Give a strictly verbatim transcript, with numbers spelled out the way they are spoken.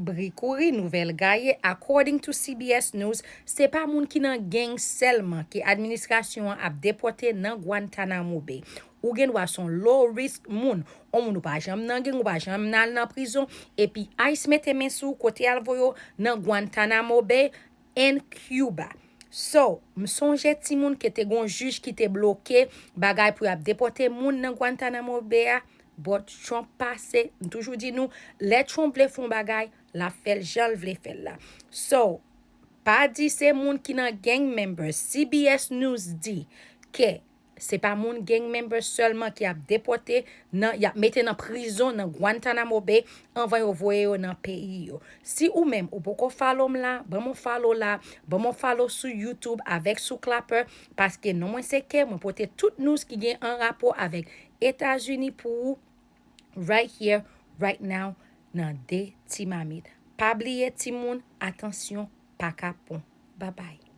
Bri kouri, nouvèl gaye, according to C B S News, se pa moun ki nan gang sèlman ke administrasyon an ap depòte nan Guantanamo Bay. Ou gen dwa se yon low risk moun, yon moun ou pa janm nan gang, ou pa janm nan al nan prizon, epi ICE mete men sou ou kote al voye w nan Guantanamo Bay and Cuba. So, m sonje timoun ke te gon jij ki te bloke bagay pou y ap depòte moun nan Guantanamo Bay a, but Trump pase, m toujou di nou, lè Trump vle fè yon bagay, l ap fè l jan l vle fè l la. So, pa di se moun ki nan gang member. C B S News di ke se pa moun gang member sèlman ki ap depòte nan, y ap mete nan prizon nan Guantanamo Bay anvan yo voye yo nan peyi yo. Si ou menm ou poko follow m la, ban m yon follow la, ban m yon follow sou YouTube avèk sou Clapper, paske non mwen se K, mwen pote tout news ki gen an rapò avèk Etazini pou ou, right here, right now, nan de ti mamit. Pa bliye timoun, atansyon, pa kapon. Babay.